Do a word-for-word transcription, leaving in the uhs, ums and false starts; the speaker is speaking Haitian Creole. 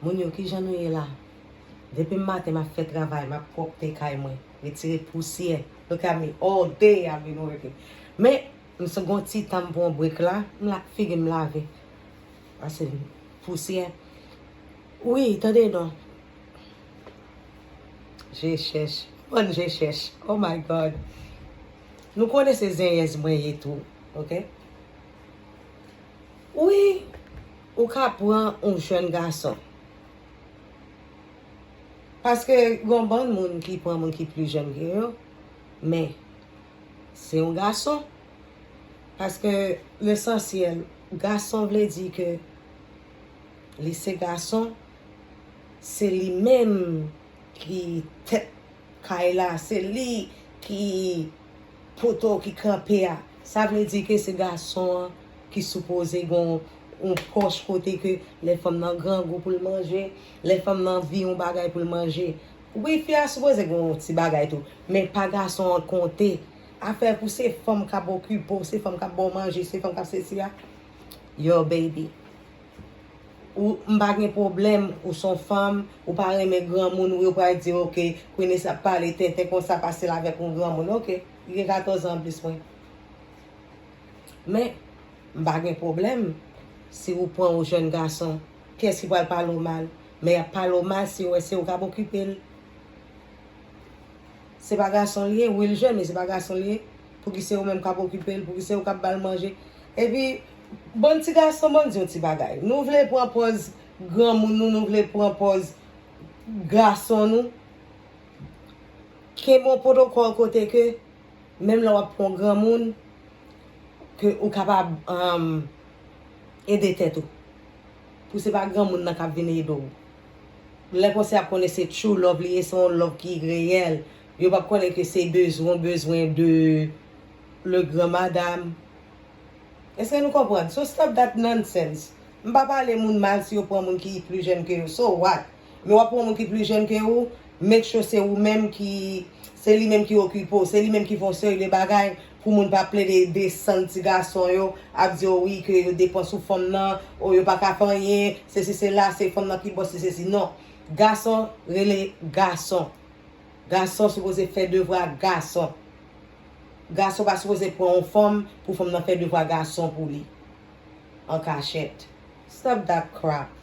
Moun yo, kijan nou ye la? Depi maten m ap fè travay, m ap pwòpte kay mwen, retire pousyè. Look at me, all day I've been working. Men, m se gon ti tan m pran break la, m la figi m lave. Pase pousyè. Wi, tande non. Je chèch. Bon, je chèch. Oh my God. Nou konnen se zenyèz mwen ye tou, ok? Wi, ou ka pran yon jèn gason. Paske gon bann moun ki pran moun ki pli jèn ke yo, men se yon gason. Paske lesansyèl, gason vle di ke li se gason, se li menm ki tèt kay la, se li ki poto ki kanpe a. Sa vle di ke se gason an ki sipoze gen yon pòch kote ke lè fanm nan grangou pou l manje, lè fanm nan anvi yon bagay pou l manje. Wi, fi a sipoze gen yon ti bagay tou, men pa gason an konte. Afè pou se fanm k ap okipe w, se fanm k ap ba w manje, se fanm k ap sesi a. Yo, baby. Ou, m pa gen pwoblèm, ou se yon fanm, ou pa renmen granmoun, wi, ou pral di, ok, Queenie ap pale tenten konsa, pase l avèk yon granmoun, ok, li gen katòz an anplis mwen. Men, m pa gen pwoblèm si ou pran yon jèn gason, kiyès ki pral pale w mal? Men y ap pale w mal si yo wè se ou k ap okipe l. Se pa gason li ye, wi l jèn, men se pa gason li ye. Pouki se ou menm k ap okipe l, pouki se ou k ap ba l manje? Epi, bann ti gason, ban m di yon ti bagay. Nou vle pran pòz granmoun nou, nou vle pran pòz gason nou. Kenbe yon pwotokòl kote ke, menm lè w ap pran yon granmoun, ke ou kapab, um, ede tèt ou. Pou se pa granmoun nan k ap vin ede w. Lè konsa y ap konnen se true love li ye, se yon love ki reyèl. Yo p ap konnen ke se bezwen, bezwen de le grand madame. Èske nou konprann? So stop that nonsense. M pa pale moun mal si yo pran moun ki pli jèn ke yo. So what? Men w ap pran moun ki pli jèn ke ou, make sure se ou menm ki, se li menm ki okipe w, se li menm ki fè yon seri de bagay pou moun pa plede desann ti gason yo, ap di yo wi ke yo depann sou fanm nan, o yo pa ka fè anyen, sesi sela, se fanm nan ki bòs li sesi. Non. Gason rele gason. Gason sipoze fè devwa gason. Gason pa sipoze pran yon fanm pou fanm nan fè devwa gason pou li. An kachèt. Stop that crap.